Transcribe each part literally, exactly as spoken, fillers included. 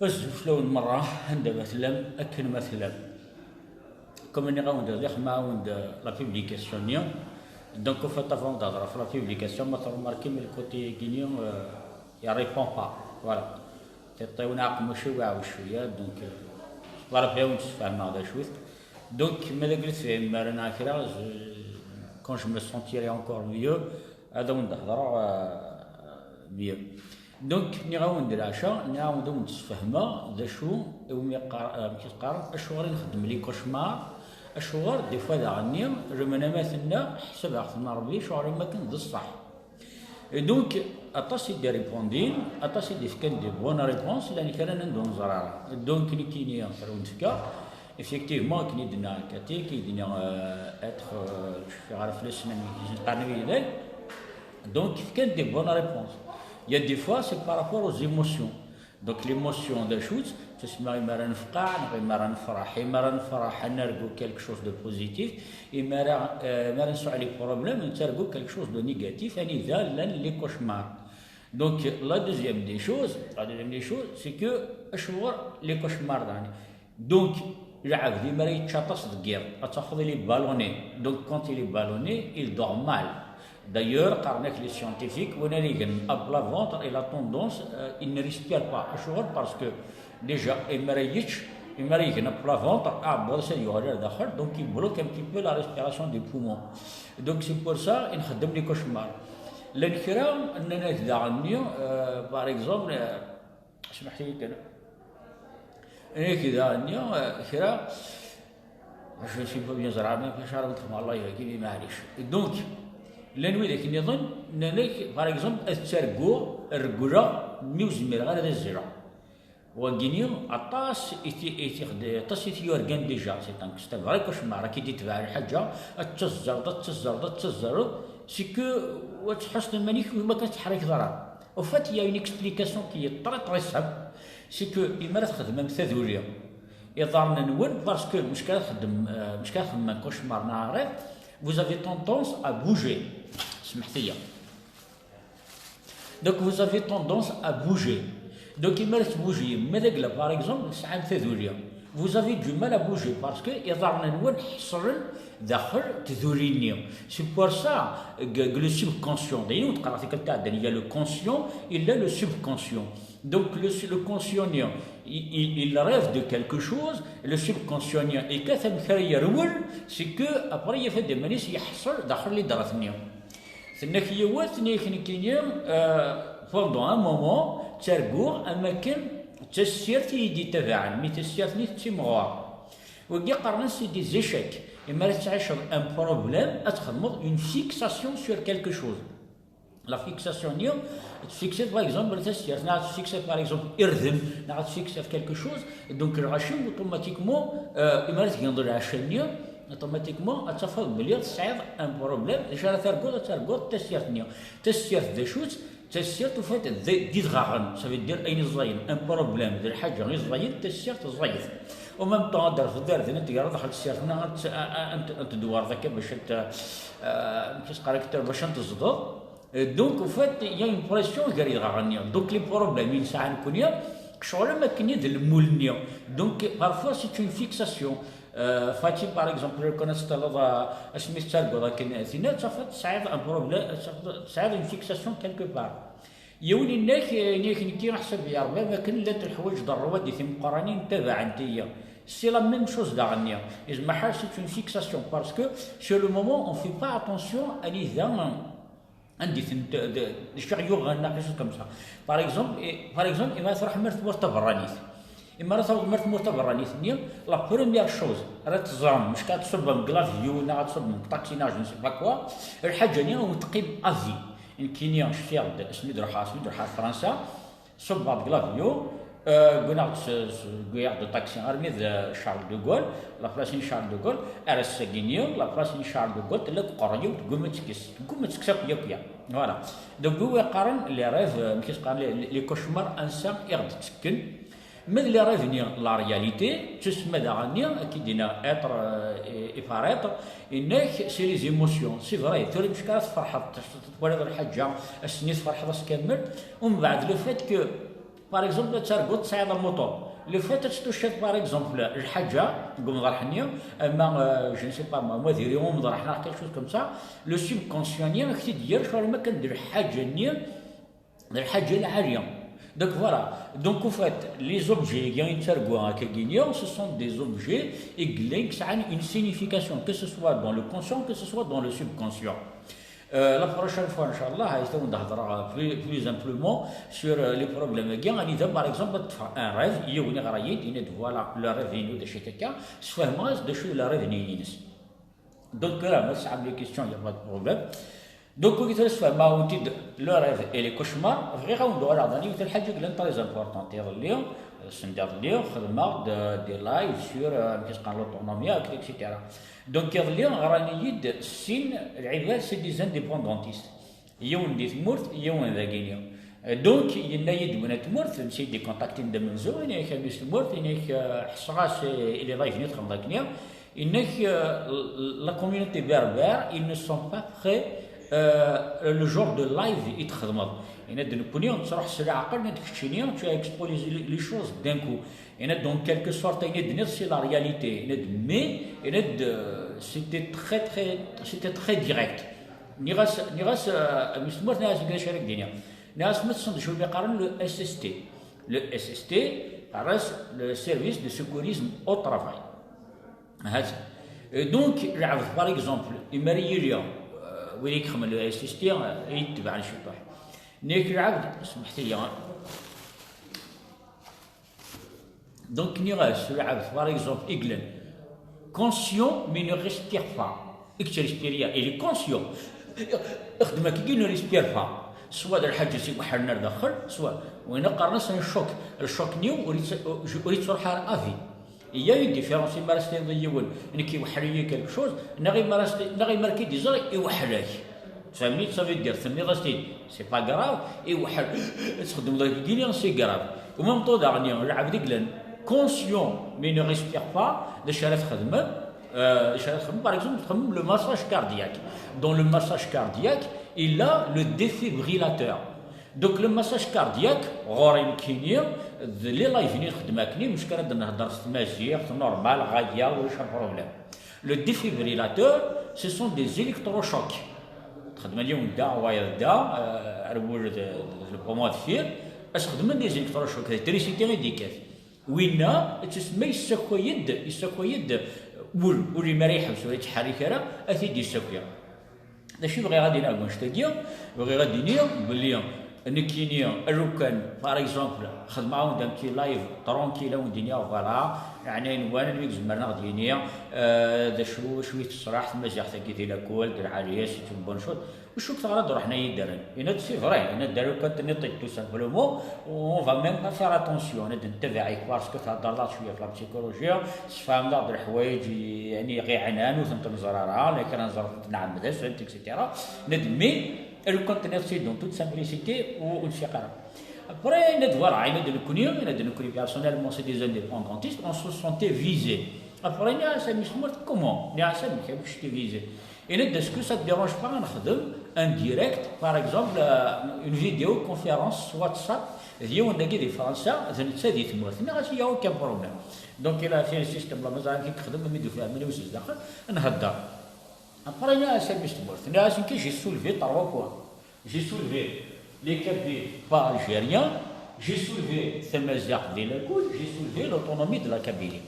Azul fell-awen merra, anda ma tellam, akken ma tellam. Comme nniɣ-awen-d, ad ixemmeɛ-awen-d la publication-nni. Donc, au fait, avant d'être la publication, ma remarqué, mais le côté guignol, euh, il répond pas. Voilà. Tiṭṭiwin aqemmuc-iw iɛewwec cwiya, donc, euh, ḍreb-awen-d sfehmeɣ d acu-t. Donc, ma d aglit fehim ara neɣ kra, je, quand je me sentirai encore mieux, ad awen-d-hedreɣ, euh, mieux. Donc, nniɣ-awen-d leɛca, nniɣ-awen-d awen-d-sfehmeɣ d acu iwumi qqar-, euh, amek i qqaren, acuɣer i nxeddem les cauchemars, acuɣer, des fois, daɣen-nni, lemnama tenna, ḥsabeɣ-ten Rebbi, acuɣer i wakken d ṣṣeḥ. Et donc, aṭas i d-iripondin, aṭas i d-ifkan des bonnes réponses, llan kra n anda ur neẓri ara. Donc, nekkini, ad awen-d-fkeɣ, effectivement, akken i d-tenna Cathy, akken i d-tenna, euh, être, euh, je fais réfléchir, même, qqaren-iyi. Donc, fkan des bonnes réponses. Il y a des fois, c'est par rapport aux émotions. Donc, l'émotion d acu-tt, tusma imi ara nefqeɛ, neɣ imi ara nefreḥ, imi ara nefreḥ, ad nargu quelque chose de positif, imi ara, euh, imi ara nesɛu les problèmes, nettargu quelque chose de négatif, anida llan les cauchemars. Donc, la deuxième des choses, la deuxième des choses, c'est que acuɣer les cauchemars, daɣen. Donc, lɛebd imi ara yečč aṭas deg yiḍ, ad tafeḍ il est ballonné. Donc, quand il est ballonné, il dort mal. D'ailleurs, qqaren-ak les scientifiques, win ara igen à plat ventre, il a tendance, euh, il ne respire pas. Acuɣer? Parce que déjà, imi ara yečč, imi ara igen à plat ventre, aɛebbuḍ-is ad yuɣal ar daxel, donc il bloque un petit peu la respiration des poumons. Donc c'est pour ça i nxeddem les cauchemars. Llan kra, nnan-ak daɣen-nni, euh, par exemple, euh, smeḥ-iyi kan. Nnan-ak daɣen-nni, euh, kra, je ne suis pas bien, ẓriɣ ma acu ara m-xedmeɣ, Allah yehdi, mais maɛlic. Donc, llan widak nniḍen, nnan-ak, par exemple, ad ttarguɣ, reggleɣ, mi ur zmireɣ ara ad azzleɣ. Wagini, aṭas i ti-, i ti-, aṭas i t-yurgan déjà. C'est un, c'est un vrai cauchemar. Ad k-id-itbeɛ lḥaǧa, ad tettazzaleḍ, ad tettazzaleḍ, ad tettazzaleḍ. C'est que, ad tḥusseḍ iman-ik, ur ma kan teḥrigeḍ ara. Au fait, il y a une explication qui est très, très simple. C'est que, imi ara txedmem taduli, iḍarren-nwen, parce que, mec ara txedmem, euh, mec ara txedmem cauchemar neɣ rêve, vous avez tendance à bouger. Smeḥt-iyi. Donc, vous avez tendance à bouger. Donc, imi ara tbujim, ma d agla, par exemple, tesɛam taduli. Vous avez du mal à bouger parce que iḍarren-nwen ḥeṣlen daxel tduli-nni. C'est pour ça que le subconscient, d ayen i wen-d-qqareɣ tikkelt iɛeddan, il y a le conscient, il y a le subconscient. Donc, le, le conscient, il, il, il rêve de quelque chose, le subconscient, il, amek ara yerwel, c'est que après, yaf-d iman-is yeḥṣel daxel lidrat-nni. Tenna-k yiwet, tenna-k nekkini, euh, pendant un moment, ttarguɣ am akken d tasirt i yi-d-yettabaɛen, mi tasirt-nni tettimɣur. Wagi qqaren-as c'est des échecs. Imi ara tettɛiceḍ un problème, ad txedmeḍ une fixation sur quelque chose. La fixation-nni, ad tfixeḍ, par exemple, tasirt, neɣ ad tfixeḍ, par exemple, irden, neɣ ad tfixeḍ quelque chose, donc lɣaci, automatiquement, euh, imi ara tgineḍ lɛaca-nni, automatiquement, ad tafeḍ belli tesɛiḍ un problème. D acu ara targuḍ? Ad targuḍ tasirt-nni. Tasirt d acu-tt? Tasirt, au fait, d, d idɣaɣen, ça veut dire ayen ẓẓayen, un problème, d lḥaǧa i ẓẓayen, tasirt ẓẓayet. En même temps, ad d-terfeḍ irden, ad d-tegreḍ daxel tasirt-nni, ad t-, a, a, ad t-, ad t-tdewreḍ akka bac ad t-, a, amek i s-qqaren, bac ad t-teẓdeḍ. Euh, donc, au fait, il y a une pression gar yidɣaɣen-nni. Donc, les problèmes i nesɛa nekkni, ccɣel am akken i d lmul-nni. Donc, parfois, c'est une fixation. Euh, Fatih, par exemple, ur kan ad teṭṭaleḍ, euh, asmi tettarguḍ akken, tinna, tafeḍ tesɛiḍ un problème, tafeḍ tesɛiḍ une fixation quelque part. Yiwen inna-k, euh, inna-k nekki aḥsab ya Rebbi, am akken llant leḥwayeǧ d rrwaḍi timeqqranin tabaɛent-iyi. C'est la même chose daɣen-nni. Is maḥal, c'est une fixation, parce que sur le moment, on fait pas attention anida, anda i tent-, d, d acu i ɣ-yuɣen, quelque chose comme ça. Par exemple, et, par exemple, imi ara truḥem ar tmurt taberranit. Imi ara tawḍem ar tmurt taberranit-nni, la première chose ara teẓrem, mec ara tṣubbem deg l'avion, neɣ ad tṣubbem deg taxi, neɣ je ne sais pas quoi, lḥaǧa-nni ad wen-teqqim à vie. Nekkini cfiɣ-d asmi d-ruḥeɣ, asmi d-ruḥeɣ ar Fransa, ṣubbeɣ deg l'avion, euh, wwiɣ-d s, s, wwiɣ-d taxi armi d, euh, Charles de Gaulle, la place n Charles de Gaulle, ar ass-agi-nni, la place n Charles de Gaulle tella deg uqerruy-iw, tegguma ad tekkes, tegguma ad tekkes akk yakk ya. Voilà. Donc, wi qqaren les rêves, euh, amek i s-qqaren, les, les, les cauchemars, ansa i ɣ-d-ttekken. Ma d les rêves-nni, la réalité, tusma daɣen-nni, ad k-id-iniɣ être, euh, et, et paraître, inna-k, c'est les émotions. C'est vrai, tura mec ara tferḥeḍ, twalaḍ lḥaǧa, ass-nni tferḥeḍ ass kamel, umbeɛd le fait que Par exemple, ad targuḍ tesɛiḍ amuṭur. Le fait ad ttucciḍ, par exemple, lḥaǧa deg umḍerḥ-nni, ama, euh, je ne sais pas moi, ma diri umḍerḥ neɣ quelque chose comme ça, le subconscient-nni ad k-t-id-yerr ccɣel ma kan d lḥaǧa-nni, d lḥaǧa lɛali. Donc voilà. Donc au fait, les objets-agi i nettargu akkagi-nni, ce sont des objets i yellan, qui ont une signification, que ce soit dans le conscient, que ce soit dans le subconscient. Euh, la prochaine fois, inchallah, ad awen-d-hedreɣ plus, plus amplement sur, euh, les problèmes-agi. Anida, par exemple, ad ṭṭfeɣ un rêve, yiwen iɣra-yi-d, yenna-d, voilà, le rêve-inu d acu akka, sfehmeɣ-as d acu d le rêve-nni-ines. Donc là, ma tesɛam les questions, il n'y a pas de problème. Donc, wagi tura sfehmeɣ-awen-t-id, le rêve et les cauchemars. Bɣiɣ ad awen-d-uɣaleɣ daɣen yiwet n lḥaǧa i yellan très importante. Iḍelli, euh, sendiḍelli, xedmeɣ-d, euh, des lives sur, euh, amek i s-qqaren, l'autonomie, et cetera. Donc, iḍelli, ɣran-iyi-d sin lɛibad, c'est des indépendantistes. Yiwen di tmurt, yiwen dagini. Euh, donc, yenna-yi-d win n tmurt, netta i d-ikontaktin d amenzu, yenna-ak, a mmi-s n tmurt, yenna-ak, euh, ḥesseɣ-as, euh, i les lives-nni txedmeḍ akken-nni, yenna-ak, euh, la communauté berbère, ils ne sont pas prêts, euh, le genre de live i txedmeḍ. Yenna-d, nekkni nettruḥ s leɛqel, yenna-d, keččini, tu as exposé les, les choses d'un coup. Yenna-d, en quelque sorte, ayen i d-tenniḍ, c'est la réalité. Yenna-d, mais, yenna-d, euh, c'était très, très, c'était très direct. Nniɣ-as, nniɣ-as, euh, a mmi-s n tmurt, nniɣ-as, d acu ara k-d-iniɣ. Nniɣ-as, ma tessneḍ d acu i qqaren le S S T. Le S S T, qqaren-as le service de secourisme au travail. Ahat. Euh, donc, lɛebd, par exemple, imar yili, euh, wid i ixedmen le S S T, euh, i yetebɛen ciṭuḥ. Nniɣ-ak lɛebd, smeḥt-iyi, hein. Donc, nniɣ-as, lɛebd, par exemple, i yellan conscient, mais ne respire pas. I yettrespirir, il est conscient. Ixdem akka, il ne respire pas. Soit d lḥaǧa i s-iweḥḥlen ar daxel, soit, win qqaren-as un choc. Le choc-nni ur yett-, ur yettruḥ ara à vie. Il y a une différence, imi ara s-tiniḍ i yiwen, nekk iweḥḥel-iyi quelque chose, neɣ imi ara s-, neɣ imi ara k-id-iẓer, iweḥḥel-ak. Tfehmem-iyi, ça veut dire, tenniḍ-as-t-id, c'est pas grave, iweḥḥel, ad txedmeḍ dagi, c'est grave. Au même temps daɣen, lɛebd i yellan conscient, mais ne respire pas, d acu ara txedmem, euh, d acu ara txedmem, par exemple, txedmem le massage cardiaque. Dans le massage cardiaque, il a le défibrillateur. Donc, le massage cardiaque, ɣur-i nekkini, d les lives-nni nxeddem akkenni, mecca ara d-nhedder s tmaziɣt, normal, ɣaya, ulac un problème. Le défibrillateur, ce sont des électrochocs. Txedmen yiwen da, wayeḍ da, euh, ar wul d, d, d le poumon deffir, as xedmen des électrochocs, d trisiti i d-ikkat. Winna, ad tsemma yessakay-d, yessakay-d wul, ul imi ara yeḥbes ur yettḥerrik ara, ad t-id-yessaki. D acu i bɣiɣ ad iniɣ deg wanect-agi? Bɣiɣ ad iniɣ belli nekkini, lukan, par exemple, xedmeɣ-awen-d un petit live tranquille, ad awen-d-iniɣ, voilà, yeɛni, anwa, anwa i izemren ad aɣ-d-yini, euh, d acu, acu i teṣraḥ tmaziɣt-agi di lakul, d lɛali-s, et une bonne chose. Acu k teɣra d-ruḥen ay idaren? Yenna-d, c'est vrai, yenna-d, lukan tenniḍ-t-id tout simplement, on va même pas faire attention, ad ntabaɛ-ik parce que theddreḍ-aɣ-d cwiya ɣef la psychologie, tessefhameḍ-aɣ-d leḥwayeǧ, yeɛni, ɣ iɛnan, ur tent-neẓra ara, la kra neẓra-tent nɛemmed-asent, et cetera. Yenna-d, mais, lukan tenniḍ-t-id en toute simplicité, ur, ur nfiq ara. Après, yenna-d, voilà, yenna-d, nekkni, yenna-d, nekkni, personnellement, c'est des indépendantistes, on se sentait visés. Après, nniɣ-as, a mmi-s n tmurt, comment? Nniɣ-as, amek, amek je t'ai visé? Yenna-d, est-ce que ça te dérange pas ad nexdem un direct, par exemple, euh, une vidéoconférence WhatsApp, d yiwen dagi di Fransa, d netta di tmurt? Nniɣ-as, il y a aucun problème. Donc, il a fait le système, la mazal amek i yexdem, mi d-ufan mliw s zdaxel, nhedder. Après, nniɣ-as, a mmi-s n tmurt, nniɣ-as, nekki, j'ai soulevé trois points. J'ai soulevé les Kabyles pas algériens, j'ai soulevé tamaziɣt di lakul, j'ai soulevé l'autonomie de la Kabylie.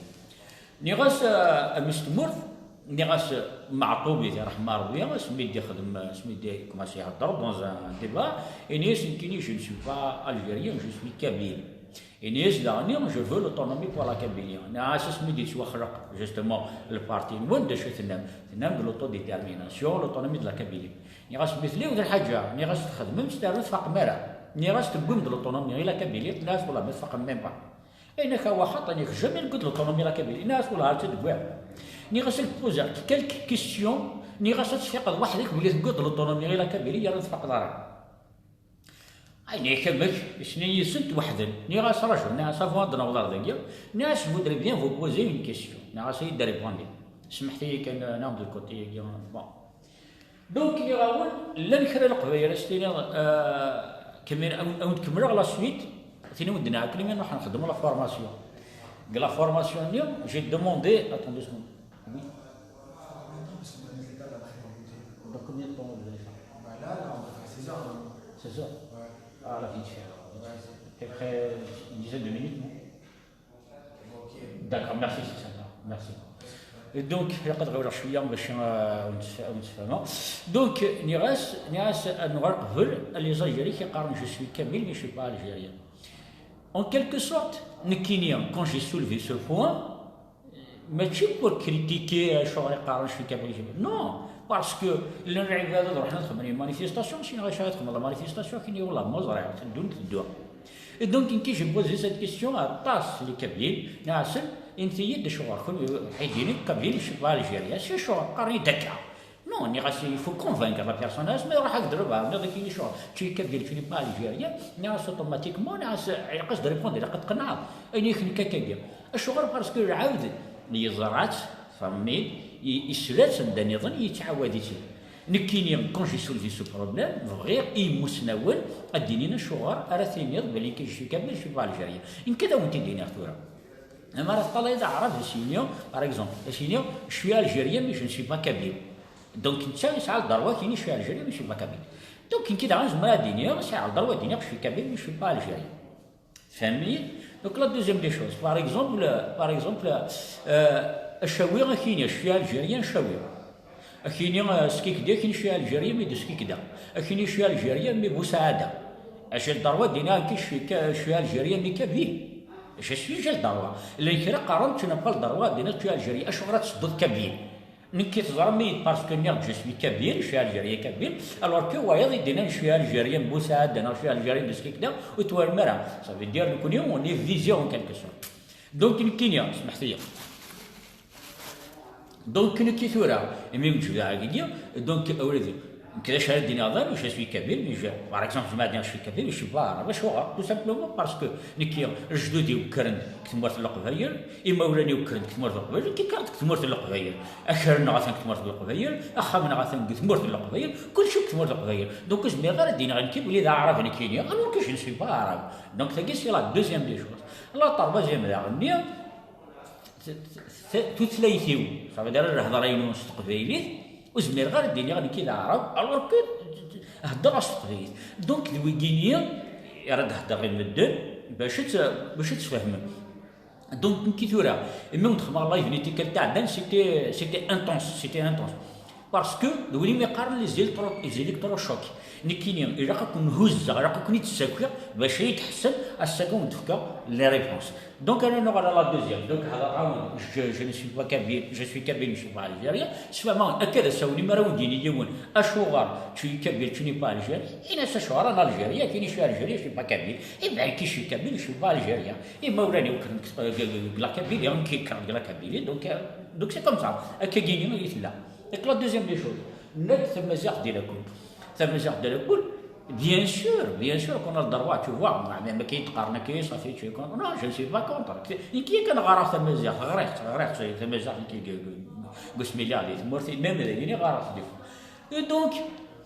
Nniɣ-as, euh, a mmi-s n tmurt, nniɣ-as, euh, Meɛṭub, i t-iṛḥem Ṛebbi, asmi d-ixdem, asmi d-ikumaṣi iheddeṛ dans un débat, ini-as, nekkini, je ne suis pas algérien, je suis kabyle. Ini-as daɣen, je veux l'autonomie pour la Kabylie. Nniɣ-as, asmi d-yettwaxleq, justement, le parti-nwen, d acu i tennam? Tennam-d l'autodétermination, l'autonomie de la Kabylie. Nniɣ-as, mi tella yiwet n lḥaǧa, nniɣ-as, txedmem-tt, ternu tfaqem ara. Nniɣ-as, tewwim-d l'autonomie i la Kabylie, nniɣ-as, wallah, ma tfaqem même pas. Ayen akka, wa xaṭi, nniɣ, jamais newwi-d l'autonomie i la Kabylie. Nniɣ-as, wallah, ar tt-id-wwiɣ. Nniɣ-as, ad k-poseɣ quelques questions, nniɣ-as, ad teffiqeḍ weḥd-k belli tewwiḍ l'autonomie i la Kabylie, yerna tfaqeḍ ara. Ay, nniɣ-ak, amek? Isnin yid-sent weḥden. Nniɣ-as, raju, nniɣ-as, avant ad d-naweḍ ar dagi, nniɣ-as, je voudrais bien vous poser une question. Nniɣ-as, ad yi-d-répondi. Smeḥt-iyi kan, euh, nɛawed le côté-agi, bon. Donc, nniɣ-awen, llan kra n Leqbayel, ad s-tiniḍ, euh, kemmel, ad wen-, ad wen-d-kemmleɣ la suite, Tin i wen-d-nɛekklen mi nruḥ nxeddem la formation. Deg la formation-nni, j'ai demandé, attends deux secondes. Oui. Dans combien de temps vous allez faire ? Bah là, là, on va faire seize heures, normalement. Seize heures ? Ouais. Ah, là, vite fait, alors. Vite fait. Ouais, c'est À peu près une dizaine de minutes, non ? Ok. D'accord, merci, c'est sympa. Merci. Et donc, ilaq ad ɣiwleɣ cwiya bac, euh, ad wen-tt-, ad wen-tt-fehmeɣ. Donc, nniɣ-as, nniɣ-as ad nuɣal qbel, les Algériens qui disent je suis kabyle, mais je suis pas algérien. En quelque sorte, nekkini, quand j'ai soulevé ce point, mačči pour critiquer, euh, acuɣer i qqaren je suis kabyle, je suis pas. Non, parce que llan lɛibad ad ruḥen ad xedmen une manifestation, sinon acu ara txedmeḍ la manifestation, kini wallah ma ẓriɣ, teddun teddu. Et donc, nekki, j'ai posé cette question à aṭas les Kabyles, nniɣ-asen, init-iyi-d acuɣer kunwi, ḥidini, Kabyle, je suis pas algérien, acu acuɣer qqaren-iyi-d akka. Non, nniɣ-as, il faut convaincre la personne, as ma iruḥ ak-d rrbeɛ, nniɣ-as, acuɣer, tu es kabyle, tu n'es pas algérien, nniɣ-as, automatiquement, nniɣ-as, ilaq ad s-d-répondre, ilaq ad tqenɛeḍ. Ayen i k-nekk akkagi. Acuɣer? Parce que lɛebd yeẓra-tt, tfehmeḍ, i-, isla-tt anda nniḍen, yettɛawad-itt. Nekkini, quand j'ai soulevé ce problème, bɣiɣ i yimusnawen ad d-inin acuɣer ara tiniḍ belli que je suis kabyle, je suis pas algérien. Nekk ad awen-t-id-iniɣ tura. Amar ad teṭṭalayeḍ aɛrab, ad s-yini, par exemple, ad s-yini, je suis algérien, mais je ne suis pas kabyle. Donc, netta yesɛa le droit ad yini, je suis algérien, mais je suis pas kabyle. Donc, nekki daɣen zemreɣ ad d-iniɣ, sɛiɣ le droit ad d-iniɣ, je suis kabyle, mais je suis pas algérien. Tfehmem-iyi? Donc, la deuxième des choses, par exemple, par exemple, euh, acawi, ad k-yini, je suis algérien, acawi. Ad k-yini, euh, skikdi, ad k-yini, je suis algérien, mais de Skikda. Ad k-yini, je suis algérien, mais Busaɛada. J'ai le droit ad d-iniɣ, je suis ka-, je suis algérien, mais kabyle. Je suis, j'ai le droit. Llan kra qqaren, tu n'as pas le droit ad d-tiniḍ, tu es algérien. Acuɣer ad tessedduḍ kabyle? Nekki teẓram-iyi, parce que nniɣ-d je suis kabyle, je suis algérien kabyle, alors que wayeḍ i d-yennan je suis algérien Busaɛada, neɣ je suis algérien de Skikda, ur twarem ara. Ça veut dire, nekkni, on est visé en quelque sorte. Donc, nekkini, smeḥt-iyi. Donc, nekki tura, imi ur d-jbiɣ agigi, donc, awladi, nekk d acu ara d-iniɣ daɣen, je suis kabyle, mais je, par exemple, je m'adin, je suis kabyle, je suis pas arabe, acuɣer? Tout simplement parce que nekki, lejdud-iw kkren deg tmurt n Leqbayel, imawlan-iw kkren deg tmurt n Leqbayel, nekki kkreɣ deg tmurt n Leqbayel. Akal-nneɣ atan deg tmurt n Leqbayel, axxam-nneɣ atan deg tmurt n Leqbayel, kulci deg tmurt n Leqbayel. Donc, ur zmireɣ ara ad d-iniɣ nekki belli d aɛrab nekkini, alors que je ne suis pas arabe. Donc, tagi, c'est la deuxième des choses. La troisième daɣen-nni, t-, t-, t-, tutlayt-iw, ça veut dire, lehḍra-inu s teqbaylit, ur zmireɣ ara ad d-iniɣ nekki d aɛrab, alors que heddreɣ s teqbaylit. Donc, d wigini ara d-heddreɣ i medden bac ad t-, bac ad tfehmem. Donc, nekki tura, imi wen-d-xedmeɣ live-nni tikkelt iɛeddan, c'était, c'était intense, c'était intense. Parce que d win imi qqaren les électro-, les électrochocs. Nekkini, ilaq ad ken-huzzeɣ, ilaq ad ken-id-ssakiɣ, bac ad yi-d-tḥessem, ass-agi ad wen-d-fkeɣ les réponses. Donc, ad nuɣal à la deuxième. Donc, hḍeṛ-awen, je, je ne suis pas kabyle, je suis kabyle, je ne suis pas algérien. Sfehmeɣ-awen, akka d asawen, imi ara wen-d-yini yiwen, acuɣer tu es kabyle, tu n'es pas algérien? Ini-as, acuɣer, ana algérien, kini, je suis algérien, je suis pas kabyle. Eh ben, qui je suis kabyle, je suis pas algérien. Imawlan-iw kkren deg, deg, deg la Kabylie, nekki kkreɣ deg la Kabylie, donc, euh, donc c'est comme ça. Akkagini i tella. Donc, la deuxième des choses, nna-d tamaziɣt di lakul. Tamaziɣt di lakul, bien sûr, bien sûr qu'on a le droit, tu vois, ma, ma, ma k-id-qqaren akka, ça fait, tu es contre. Non, je ne suis pas contre. Nekki kan ɣareɣ tamaziɣt, ɣriɣ-tt, ɣriɣ-tt, tamaziɣt, nekki, g-, g-, g-, g usmili di tmurt, même dagini ɣareɣ-tt des fois. Et donc,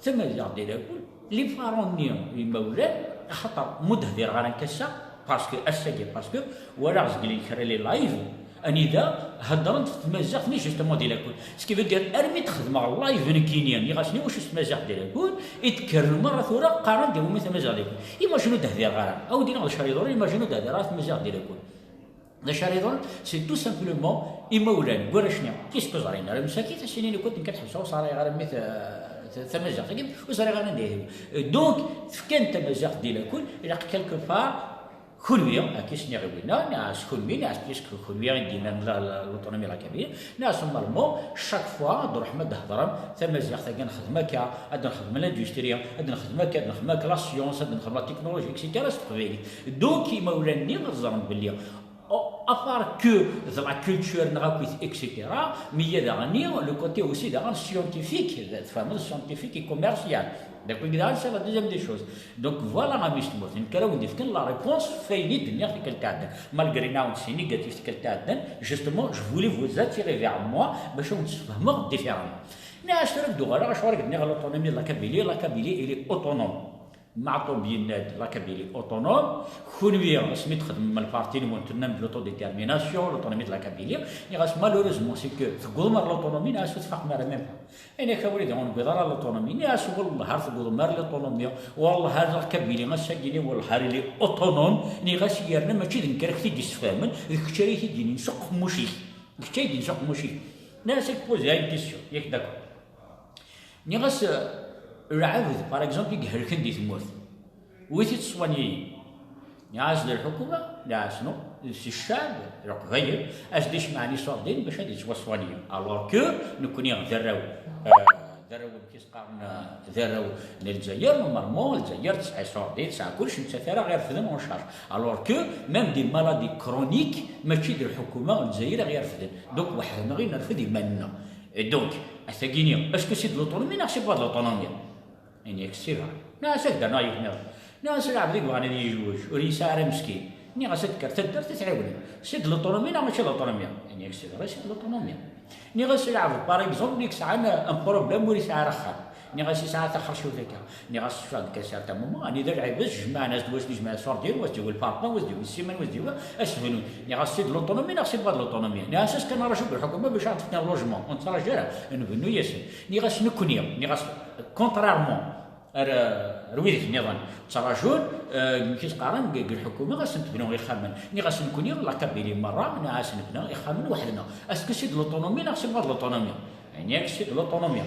tamaziɣt di lakul, les parents-nni, imawlan, axaṭer ma ur d-hdireɣ ara nekk ass-a, parce que ass-agi, parce que walaɣ zeglen kra les lives, anida heddren f tmaziɣt-nni justement di lakul. Ce qui veut dire, armi d-xedmeɣ live nekkini, nniɣ-asen i wacu s tmaziɣt di lakul, i d-kkren merra tura qqaren-d iwumi tamaziɣt di lakul. Imagine ur d-hdireɣ ara. A wen-d-iniɣ d acu ara yeḍrun, imagine ur d-hdireɣ ara tmaziɣt di lakul. D acu ara yeḍrun? C'est tout simplement imawlan n warrac-nni, puisque ur ẓrin ara msakit, ad s-inin, écoute, nekk ad ḥebseɣ, ur ẓriɣ ara mi t-, t-, tamaziɣt-agi, ur ẓriɣ ara anda i. Donc, fkan tamaziɣt di lakul, ilaq quelque part, kunwi, akka i s-nniɣ i winna, nniɣ-as kunwi, nniɣ-as puisque kunwi i d-yennan la, la, l'autonomie de la Kabylie, nniɣ-as normalement, chaque fois, ad d-truḥem ad d-thedrem, tamaziɣt-agi ad nexdem akka, ad nexdem l'industrie, ad nexdem akka, ad nexdem akka la science, ad nexdem la technologie, et cetera s teqbaylit. Donc, imawlan-nni ad ẓren belli, oh, à part que de la culture, neɣ akkit, et cetera, mais il y a daɣen le côté aussi daɣen scientifique, tfehmeḍ, scientifique et commercial. Donc, daɣen, c'est la deuxième des choses. Donc, voilà, amis n tmurt, nekk ara wen-d-ifken la réponse f wayen i d-nniɣ tikkelt iɛeddan. Malgré nniɣ-awen-d c'est négatif tikkelt iɛeddan, justement, je voulais vous attirer vers moi, bac ad wen-d-sfehmeɣ différemment. Nniɣ-as tura ad d-uɣaleɣ, acuɣer i d-nniɣ l'autonomie de la Kabylie, la Kabylie, elle est autonome. Maɛṭub yenna-d la Kabylie autonome, kunwi asmi txedmem lparti-nwen tennam-d l'autodétermination, l'autonomie de la Kabylie, nniɣ-as malheureusement c'est que tewwḍem ar l'autonomie, nniɣ-as ur tfaqem ara même pas. Ayen akka wrida ur newwiḍ ara l'autonomie, nniɣ-as wallah ar tewwḍem ar l'autonomie, wallah ar la Kabylie ass-agi-nni wallah ar ili autonome, nniɣ-as yerna mačči d nekk ara k-t-id-yessefhamen, d kečč ara yi-t-id-yinin s uqemmuc-ik, d kečč ara yi-d-yinin s uqemmuc-ik. Nniɣ-as ad k-poser une question, yak d'accord. Nniɣ-as, lɛebd, par exemple, i ihelken di tmurt, wi t-ittṣwanyiyen? Nniɣ-as d lḥukuma, nniɣ-as non, si ccɛeb, leqbayel, as-d-icemɛen iṣurdiyen bac ad ittwaṣwanyi. Alors que nekkni d arraw, euh, d arraw n, amek i s-qqaren, euh, d arraw n Lezzayer, normalement, Lezzayer tesɛa iṣurdiyen, tesɛa kullec, nettat ara ɣ-irefden en charge. Alors que même des maladies chroniques, mačči d lḥukuma n Lezzayer i ɣ-irefden. Donc, weḥd-neɣ i nerfed iman-nneɣ. Et donc, à tagini, est-ce que c'est de l'autonomie neɣ c'est pas de l'autonomie? Ini-ak c'est vrai. Nniɣ-as ad d-rreɣ yiwet nniḍen. Nniɣ-as lɛebd i yebɣan ad yejwej, ur yesɛi ara meskin. Nniɣ-as ad d-tekker taddart ad t-ɛiwnen. C'est de l'autonomie neɣ mačči d l'autonomie? Ini-ak c'est vrai, c'est de l'autonomie. Nniɣ-as lɛebd, par exemple, i yesɛan un problème ur yesɛi ara axxam. Nniɣ-as yesɛa taxerciwt akka. Nniɣ-as ccfeɣ-d qu'à certain moment, anida lɛibad jemɛen, as-d wasmi jemɛen iṣurdiyen, was-d-yawi lparpan, was-d-yawi ssiman, was-d-yawi as-bnun. Nniɣ-as c'est de l'autonomie neɣ c'est pas de l'autonomie? Nniɣ-as est-ce que nraǧu deg lḥukuma bac ad ɣ-d-fken logement, ur nettṛaǧu ara, nbennu-yasen. Nniɣ-as nekkni, nniɣ-as contrairement ar, ar wid nniḍen ttrajun, euh, amek i s-qqaren, deg, deg lḥukuma ad sen-tebnu ixxamen. Nniɣ-as nekkni, la Kabylie merra, nniɣ-as nebna ixxamen weḥd-neɣ. Est-ce que c'est de l'autonomie neɣ c'est pas de l'autonomie? Ini-ak c'est de l'autonomie.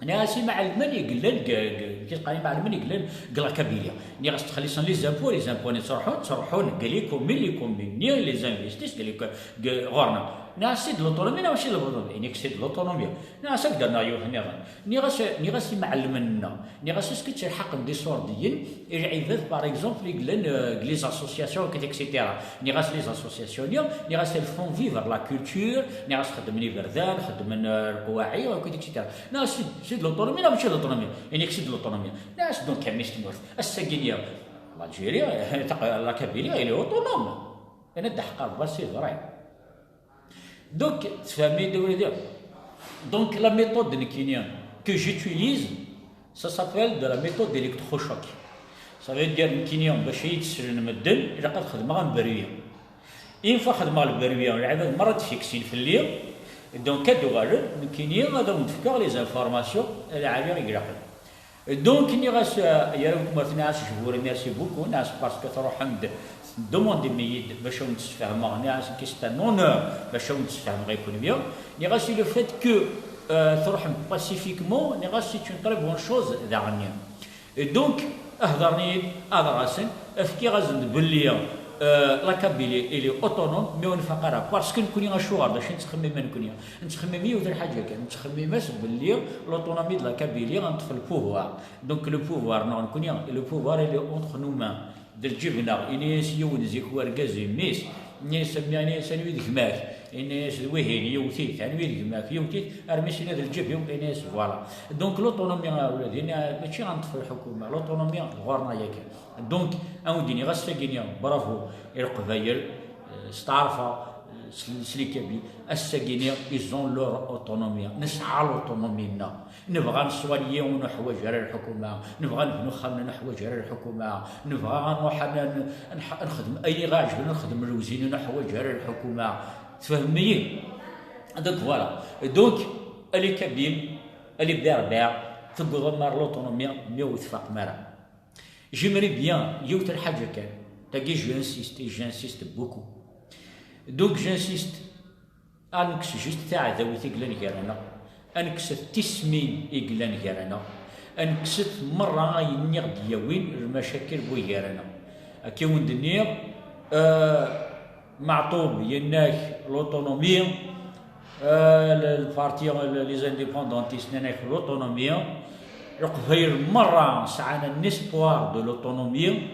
Nniɣ-as imɛellmen i yellan deg, deg, amek i s-qqaren, imɛellmen i yellan deg la Kabylie. Nniɣ-as ttxelliṣen les impôts, les impôts-nni ttruḥun, ttruḥun deg les communes, les communes-nni les investissent deg les co-, deg, ɣur-neɣ. Nniɣ-as c'est de l'autonomie neɣ mačči de l'autonomie? Ini-ak c'est de l'autonomie. Nniɣ-as ad k-d-rreɣ yiwet nniḍen. Nniɣ-as, nniɣ-as imɛellmen-nneɣ. Nniɣ-as est-ce que ttelḥaqen-d iṣurdiyen i lɛibad, par exemple, i yellan, euh, deg les associations, et cetera. Nniɣ-as les associations-nni, nniɣ-as elles font vivre la culture, nniɣ-as xeddmen iberdan, xeddmen, euh, lqwaɛi, et cetera. Nniɣ-as c'est, c'est de l'autonomie neɣ mačči de l'autonomie? Ini-ak c'est de l'autonomie. Nniɣ-as donc a mmi-s n tmurt, ass-agi-nni l'Algérie, la Kabylie, elle est autonome. Yenna-d aḥeqqar, c'est vrai. Donc, tfehmem-iyi-d a wladi? Donc, la méthode nekkini que j'utilise, ça s'appelle de la méthode d'électrochoc. Ça veut dire nekkini, bac ad yi-d-slen medden, ilaq ad xedmeɣ amberwi. Une fois xedmeɣ lberwi, lɛibad merra d-fiksin fell-i, donc ad d-uɣalen, nekkini ad awen-d-fkeɣ les informations lɛali i ilaqen. Donc, nniɣ-as, euh, ay arraw n tmurt, nniɣ-as je vous remercie beaucoup, nniɣ-as parce que truḥem-d, tdemandem-iyi-d bac awen-d-sfehmeɣ, nniɣ-as nekk c'est un honneur bac awen-d-sfehmeɣ i kunwi. Nniɣ-as et le fait que, euh, truḥem pacifiquement, nniɣ-as c'est une très bonne chose daɣenni. Et donc, hder-nni-d, hder-asen, fkiɣ-asen-d belli, euh, la Kabylie, elle est autonome, mais ur nfaq ara. Parce que nekkni acuɣer, d acu i nettxemmim nekkni? Nettxemmim yiwet n lḥaǧa kan, nettxemmim-as belli l'autonomie de la Kabylie, ad neṭṭef le pouvoir. Donc le pouvoir, neɣ nekkni, le pouvoir, il est entre nos mains. D lǧib-nneɣ, ini-as yiwen zik wergaz i mmi-s, ini-as a mmi, ini-as anwi d gma-k? Ini-as d wihin, yewwet-it, anwi d gma-k? Yewwet-it, armi s-yenna d lǧib-iw, ini-as voilà. Donc l'autonomie, a wladi, mačči ad neṭṭef lḥukuma, l'autonomie d ɣur-neɣ yakan. Donc, ad wen-d-iniɣ ass-agi-nni, bravo i Leqbayel, euh, steɛṛfeɣ, euh, s, s les Kabyles, ass-agi-nni, ils ont leur autonomie. Nesɛa l'autonomie-nneɣ. Nebɣa ad neswali, ur neḥwaǧ ara lḥukuma. Nebɣa ad nebnu axxam, ur neḥwaǧ ara lḥukuma. Nebɣa ad nruḥ ad n-, ad nx-, ad nexdem ayen i ɣ-iɛeǧben, ad nexdem lewzin, ur neḥwaǧ ara lḥukuma. Tfehmem-iyi? Donc, voilà. Donc, les Kabyles, les Berbères, tewwḍem ar l'autonomie, mais ur tfaqem ara. J'aimerais bien, yiwet n lḥaǧa kan, tagi, j'insiste, et j'insiste beaucoup. Donc, j'insiste, ad nekkes juste taɛdawit i yellan gar-aneɣ, ad nekkset tismin i yellan gar-aneɣ, ad nekkset merra ayen i ɣ-d-yawin lmacakil n gar-aneɣ. Akka i wen-d-nniɣ, euh, Maɛṭub yenna-k l'autonomie, euh, le, le parti, le, les indépendantistes nnan-ak l'autonomie. Leqbayel merra sɛan un espoir de l'autonomie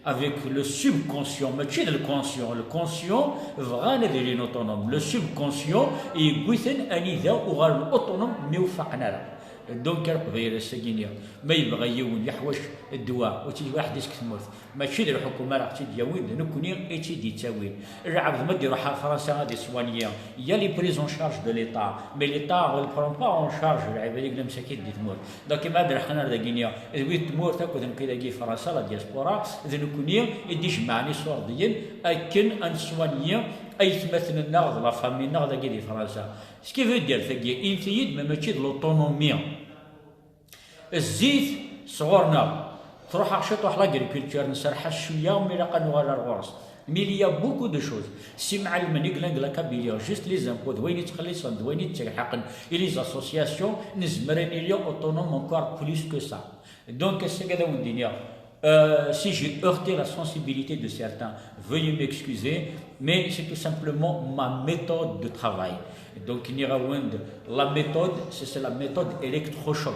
avec le subconscient, mačči d le conscient. Le conscient bɣan ad ilin autonome. Le subconscient yewwi-ten anida uɣalen autonome mi ur faqen ara. Donc, ar qbayel ass-agi-nni, ma yebɣa yiwen yeḥwaǧ ddwa, ur tt-yewwi ḥedd-is deg tmurt. Mačči d lḥukuma ara ɣ-tt-id-yawin, d nekkni i tt-id-yettawin. Lɛebd ma d-iruḥ ar Fransa ad iṣwanyi, il y a les prises en charge de l'État, mais l'État ne prend pas en charge lɛibad-agi, lemsakin di tmurt. Donc, ma ad d-leḥqen ar dagi-nni, d wid tmurt akk d nekki dagi Fransa, la diaspora, d nekkni i d-ijemɛen iṣurdiyen akken ad neṣwanyi aytmaten-nneɣ d la famille-nneɣ dagi di Fransa. Ce qui veut dire, tagi, init-iyi-d ma mačči d l'autonomie. Zzit sɣur-neɣ, truḥ-aɣ ciṭuḥ l'agriculture, nserreḥ-as cwiya, mi ilaq ad nuɣal ar ɣur-s. Mais il y a beaucoup de choses. Si mɛellmen i yellan deg la Kabylie, juste les impôts, d wayen yettxelliṣen, d wayen yettelḥaqen, et les associations, nezmer ad nili autonome encore plus que ça. Donc, ass-agi ad awen-d-iniɣ, euh, si j'ai heurté la sensibilité de certains, veuillez m'excuser, mais c'est tout simplement ma méthode de travail. Donc, nniɣ-awen-d, la méthode, c'est c'est la méthode électrochoc.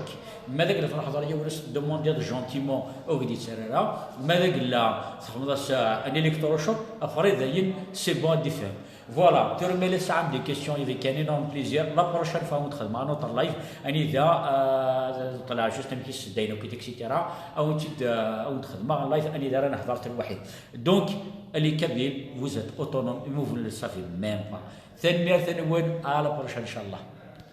Ma d agla truḥeḍ ar yiwen, as-d-demandiḍ gentiment, ur k-d-yettarra ara. Ma d agla txedmeḍ-as, euh, un électrochoc, après dayen, c'est bon, ad d-ifhem. Voilà, tura ma yella tesɛam des questions, avec un énorme plaisir. La prochaine fois, ad wen-d-xedmeɣ un autre live, anida, euh, ṭṭleɣ juste amek i s-sseddayen akk, et cetera. Ad wen-tt-id, euh, ad wen-d-xedmeɣ un live anida ara nehder lwaḥid. Donc, les Kabyles, vous êtes autonomes, et vous ne le savez même pas. Tanemmirt-nwen, à la prochaine, inchallah.